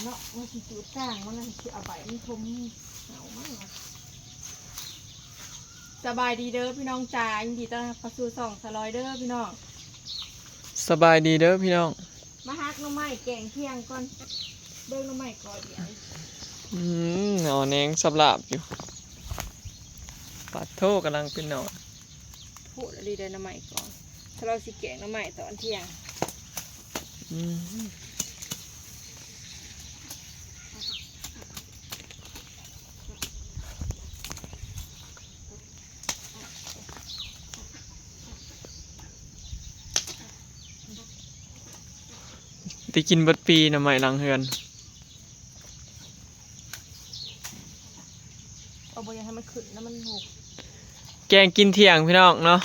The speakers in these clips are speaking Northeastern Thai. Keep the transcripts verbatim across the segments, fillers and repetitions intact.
เนาะ มันสิจูดกลางมัน มันสิเอาใบมันทมเอามันวะ สบายดีเด้อพี่น้องจ๋า ยินดีต้อนรับเข้าสู่ช่องสลอยเด้อพี่น้อง สบายดีเด้อพี่น้อง มาหักหน่อไม้แกงเที่ยงก่อน เบิ่งหน่อไม้ก่อนเดี๋ยว อืม เอาแหนงสับหลาบอยู่ ปาดโทกำลังเป็นหนอน โพดอีหลีเด้อหน่อไม้ก่อน ถ้าเราสิแกงหน่อไม้ตอนเที่ยง อืม ได้กินเบิดปีหน่อไม้หลังเฮือน เอาบ่อยากให้มันขึ้นนะ มันหก แกงกินเที่ยงพี่น้องเนาะ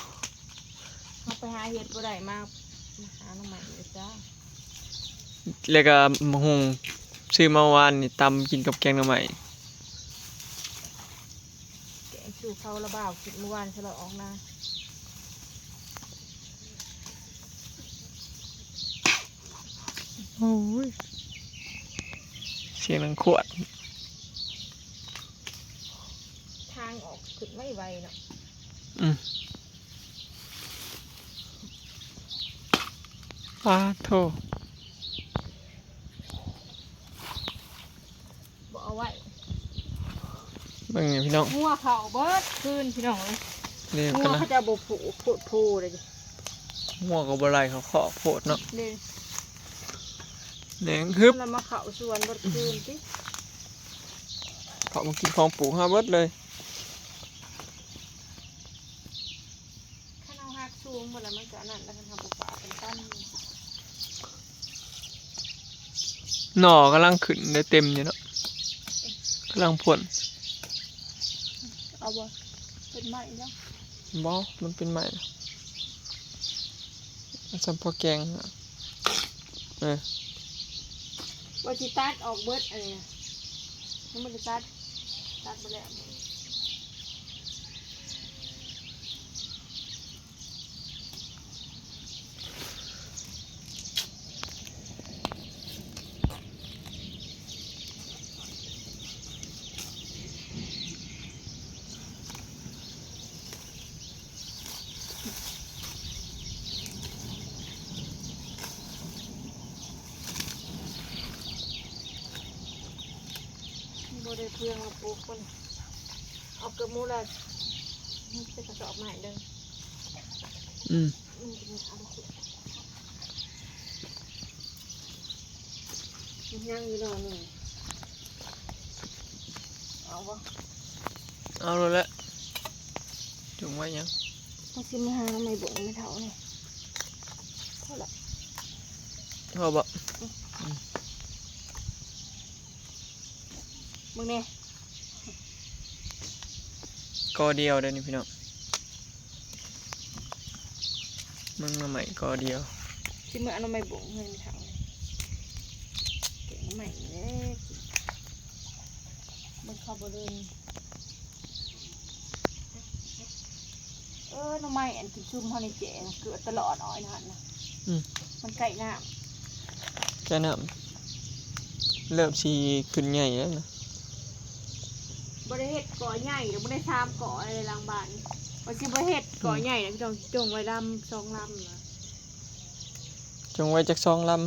เอาไปหาเห็ดบ่ได้มา มาหาหน่อไม้เลยจ้า แล้วก็บักหุ่งซื้อมาวานนี่ตำกินกับแกงหน่อไม้ แกงชูเขาละบ่าวกินเมื่อวานสละออกนา โอ้ย เสียงดังขวด ทางออกขึ้นไม่ไวเนาะ อืม ปาดโท บ่เอาไว้ เบิ่งนี่พี่น้อง งัวเขาเบิดคืนพี่น้องเอ้ย นี่ งัว กำลัง เขาจะบ่ผูกโพดโพเลย งัวก็บ่ไล่เขาขอโพดเนาะ นี่ แหนงฮึบ แล้วมาเขาสวนเบิดคืนติ เขามากินของปลูกเฮาเบิดเลย คันเอาหักสูงหมดแล้วมันก็อันนั้นแล้ว คันทำปลูกป่าเป็นต้น หน่อกำลังขึ้นได้เต็มอยู่เนาะ กำลังพ่น เอาบ่ เป็นไม้แล้ว บ่ มันเป็นไม้แล้ว สำพอแกงอะ เออ ว่าสิตัดออกเบิดอันนี้นะ ยังบ่ได้ตัด ตัดบ่แล้ว บ่ได้เพื่องมาปลูกคน เอากระมูละ นี่เป็นกระสอบใหม่เด้อ อืม อืม เอาไปขุด ยังอยู่ดอกหนึ่ง เอาบ่ เอาเลยแหละ จุ่มไว้ยัง ต้องซื้อมาหาหน่อไม้บ่งไม่เท่าเลย พอละ พอบ่ อืม อืม มึงเนี่ย กอเดียวเด้อนี่พี่น้อง มึงมาใหม่กอเดียว สิมาเอาหน่อไม้บ่งเงินไปทางเลย เก่งใหม่เลย มันเข้าบ่เดิน เออ หน่อไม้อันกินซุ่มเฮาในแจงเกลือตลอดอ้อยนั่นนะ อืม มันใกล้น้ำ ใกล้น้ำ เริ่มสิขึ้นใหญ่แล้วนะ บ่ได้เฮ็ดก่อใหญ่หรือบ่ได้สามก่ออะไรหลังบ้าน ว่าสิบ่เฮ็ดก่อใหญ่นะพี่น้อง จงไว้ลำสองลำนะ จงไว้จักสองลำ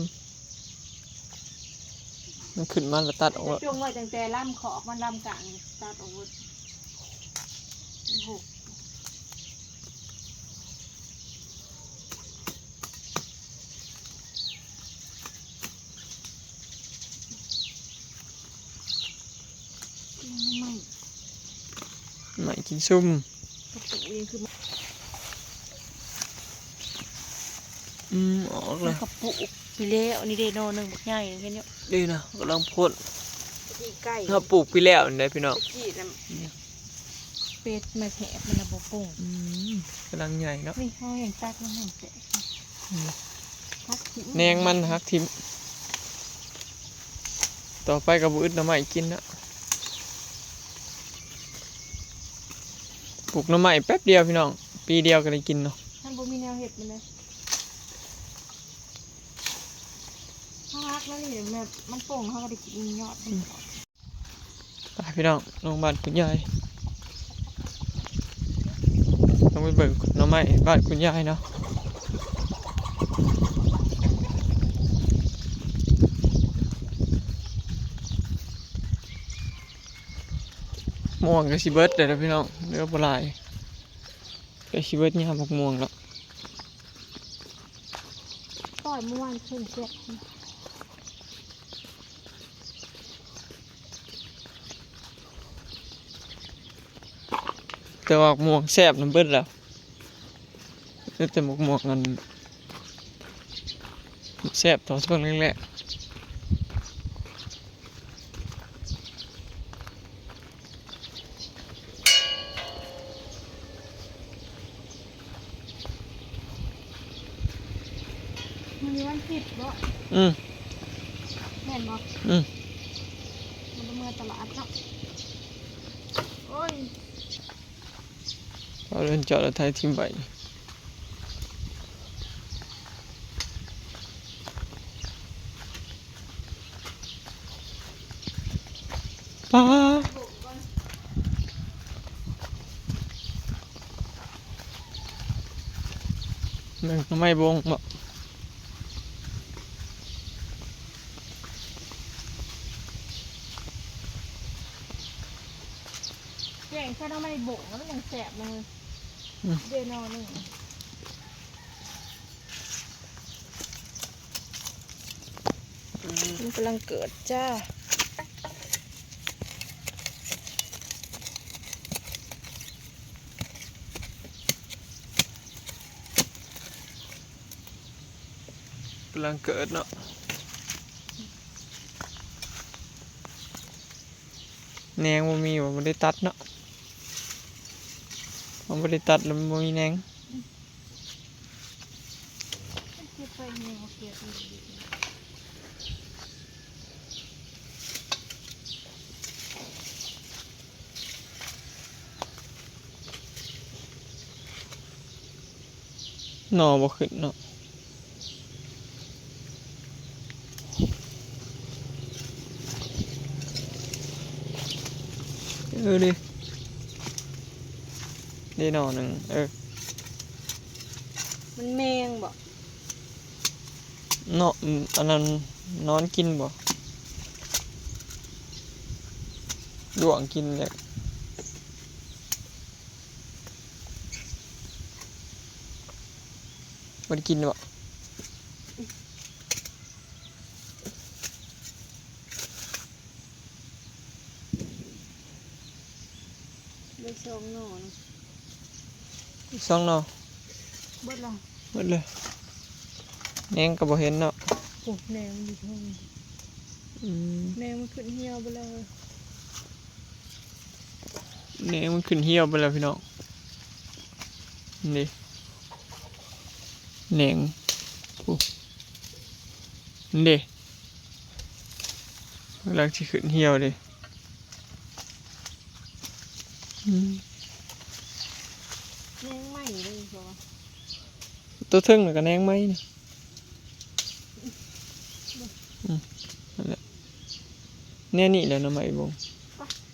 มันขึ้นมาแล้วตัดออกแล้ว จงไว้ตั้งแต่ลำขอกมันลำกลางตัดออกหมด หก ใหม่กินซุ่ม กระปุกนี่คือ อืม ออกแล้ว กระปุกไปแล้ว นี่เด้หน่อหนึ่งบักใหญ่ เห็นอยู่ นี่นะ กำลังพ่น ขี้ไก่ ถ้าปลูกไปแล้วนี่ได้พี่น้อง ขี้น้ำ เป็ดมาแถบมันละบ่ปรุง อืม กำลังใหญ่เนาะ นี่เขาเห็นตัดมันเห็นแตก อืม หักทิ้ง แหนงมันหักทิ่ม ต่อไปก็บ่อึดหน่อไม้กินเนาะ ปลูกหน่อไม้แป๊บเดียวพี่น้อง ปีเดียวก็ได้กินเนาะ มันบ่มีแนวเห็ดมันเลย เขาหัก มันนี่แบบมันโป่งเขาก็ได้กินยอดมัน ไปพี่น้อง ลงบ้านคุณยาย ลงไปเบิ่งหน่อไม้บ้านคุณยายเนาะ ม่วงก็สิเบิดแล้วนะพี่น้อง เหลือบ่หลาย ก็สิเบิดยามบักม่วงแล้ว ต้อยม่วนขึ้นเจ็ด แต่ว่าม่วงแซ่บนำเบิดแล้ว แต่หมกม่วงอันแซ่บตอนช่วงแรกๆ มื้อนี้วันอาทิตย์บ่ อืม แม่นบ่ อืม มันบ่เมือตลาดเนาะ โอ้ย เอาเดินจอดรถไถถิ่มไว้ ป๊า หนึ่งหน่อไม้บงบ่ แกงใส่หน่อไม้บงแล้วมันยังแซ่บเลย อืม เดี๋ยวหน่อหนึ่ง มันกำลังเกิดจ้า กำลังเกิดเนาะ แหนงบ่มี บ่ได้ตัดเนาะ มันบ่ได้ตัดแล้วมันบ่มีแหนง เก็บไปเนี่ย เก็บอีก หน่อบ่ขึ้นเนาะ เออดิ ได้หน่อหนึ่ง เออ มันแมงบ่ เนาะ อืม อันนั้นนอนกินบ่ ด้วงกินเนี่ย บ่ได้กินบ่ ได้สองหน่อนะ สองหน่อ เบิดละ เบิดเลย แหนงก็บ่เห็นเนาะ โอ้ แหนงมันอยู่เทิง อืม แหนงมันขึ้นเหี่ยวไปเลย แหนงมันขึ้นเหี่ยวไปแล้วพี่น้อง นี่ แหนง โอ้ นี่ กำลังสิขึ้นเหี่ยวเด้ อืม แหนงใหม่เลย ตัวเทิงน่ะก็แหนงใหม่นี่ อืม นั่นแหละ แนวนี้แหละหน่อไม้บง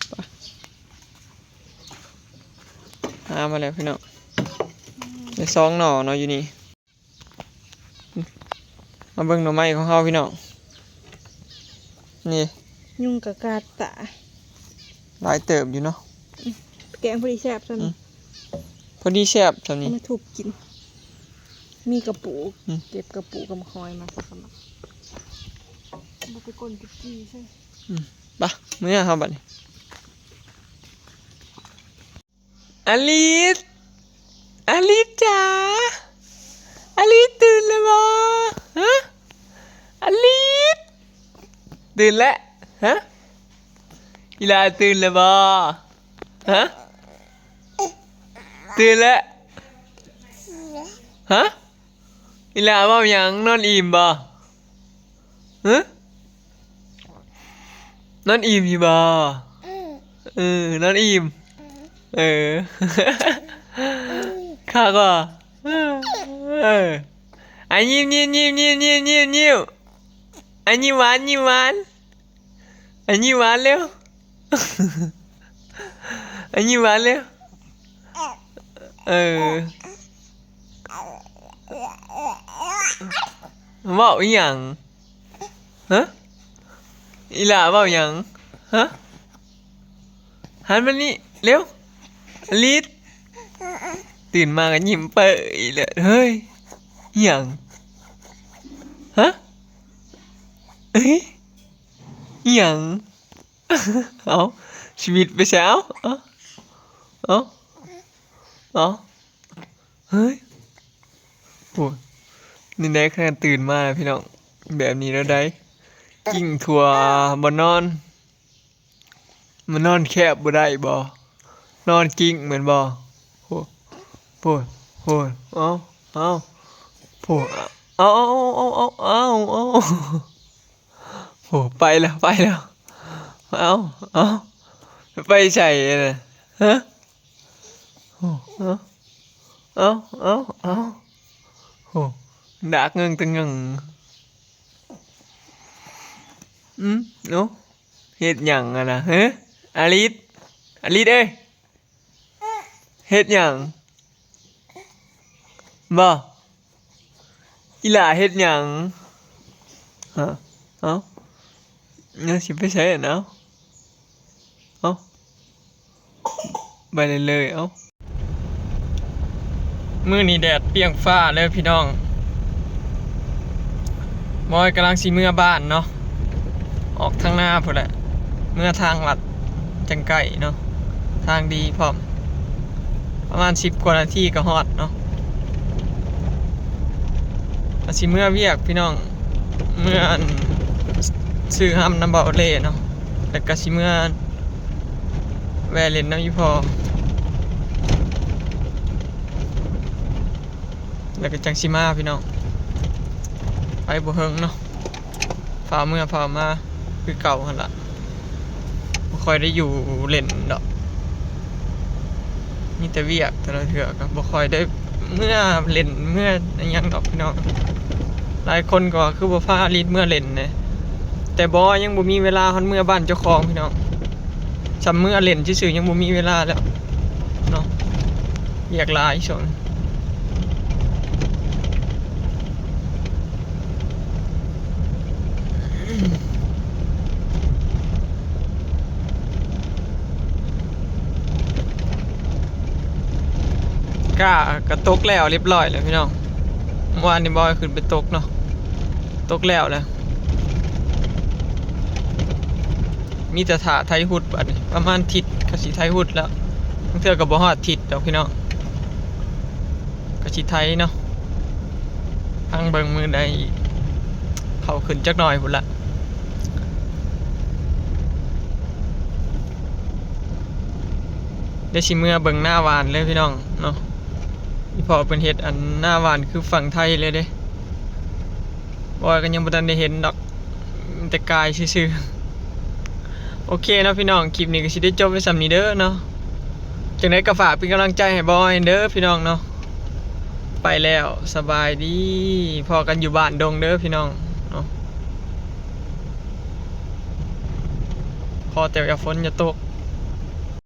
ไป หามาแล้วพี่น้อง ได้สองหน่อเนาะอยู่นี่ มาเบิ่งหน่อไม้ของเฮาพี่น้อง นี่ ยุงกะกัดตา หลายเติบอยู่เนาะ แกงพอดีแซ่บซ้ำ อืม พอดีแซ่บซ้ำนี่ เอามาทุบกิน มีกะปู อืม เก็บกะปูกับหอยมาสักคำ บ่ไปก้นกับจีใช่ อืม ไป มื้อเฮาบัดนี้ อลิส อลิสจ๋า อลิสตื่นแล้วบ่ ฮะ อลิส ตื่นแล้ว ฮะ อีหล่าตื่นแล้วบ่ ฮะ ตื่นแล้ว ฮะ อีหล่าเว้าหยัง นอนอิ่มบ่ ฮะ นอนอิ่มอยู่บ่ เออ นอนอิ่ม เออ คักว่ะ เออ อ่ะ ยิ้ม ยิ้ม ยิ้ม ยิ้ม ยิ้ม ยิ้ม ยิ้ม อันนี้หวาน นี่หวาน อันนี้หวานเร็ว อันนี้หวานเร็ว เออ เว้าอีหยัง ฮะ อีหล่าเว้าหยัง ฮะ หันมานี่ เร็ว อลิส ตื่นมาก็ยิ้มเปยเลย เฮ้ย อีหยัง ฮะ เอ้ย อีหยัง เอา ชีวิตไปใช้ เอา เอา เอา เอา เฮ้ย โอ้ย นี่ได้ขนาดตื่นมาแล้วพี่น้อง แบบนี้แล้วได้ กิ้งทั่วบ่นอน มันนอนแคบบ่ได้บ่ นอนกิ้งแม่นบ่ โห โห โห เอา เอา โห เอา เอา โห ไปแล้ว ไปแล้ว เอา เอา ไปใส่น่ะ ฮะ โห เอา เอา เอา เอา โห ดากเงิงตึงเงิง อืม เนาะ เฮ็ดหยังอะนะ ฮะ อลิส อลิสเอ้ย เฮ็ดหยัง บ่ อีหล่าเฮ็ดหยัง ฮะ เอ้า เนี่ยสิไปใช้อะเนาะ เอ้า ไปเลยเลย เอ้า มื้อนี้แดดเปรี้ยงฟ้าเลยพี่น้อง บอยกำลังสิเมือบ้านเนาะ ออกทางหน้าพุ้นแหละ เมือทางลัดจั่งใกล้เนาะ ทางดีพร้อม ประมาณสิบกว่านาทีก็ฮอดเนาะ ก็สิเมือเวียกพี่น้อง เมืออันซื้อห้ำนำเบาเล่เนาะ แล้วก็สิเมือแวะเล่นนำอีพ่อ แล้วก็จั่งสิมาพี่น้อง ไปบ่เฮิงเนาะ ฟ้าวเมือฟ้าวมาคือเก่าหั่นล่ะ บ่ค่อยได้อยู่เล่นดอก มีแต่เวียก แต่ละเทื่อก็บ่ค่อยได้เมือเล่นเมืออิหยังดอกพี่น้อง หลายคนก็คือบ่พาอลิสเมือเล่นแหน่ แต่บอยยังบ่มีเวลาฮอดเมือบ้านเจ้าของพี่น้อง ส่ำเมือเล่นซื่อๆยังบ่มีเวลาแล้วเนาะ เวียกหลายช่วงนี้ กะ กะตกแล้วเรียบร้อยแล้วพี่น้อง เมื่อวานนี้บอยขึ้นไปตกเนาะ ตกแล้วแหละ มีแต่ถ่าไถฮุดบัดนี้ ประมาณทิศก็สิไถฮุดแล้ว บางเทื่อก็บ่ฮอดทิศดอกพี่น้อง ก็สิไถเนาะ พังเบิ่งมื้อใด เข้าขึ้นจักหน่อยพุ้นละ เดี๋ยวสิเมือเบิ่งหน้าหวานเลยพี่น้องเนาะ อีพ่อเพิ่นเฮ็ดอันหน้าหวานคือฝั่งไทยเลยเด้ บอยก็ยังบ่ทันได้เห็นดอก มีแต่กายซื่อๆ โอเคเนาะพี่น้อง คลิปนี้ก็สิได้จบไว้ส่ำนี้เด้อเนาะ จั่งใดก็ฝากเป็นกำลังใจให้บอยเด้อพี่น้องเนาะ ไปแล้ว สบายดี พ้อกันอยู่บ้านดงเด้อพี่น้องเนาะ ขอแต่อย่าฝนอย่าตก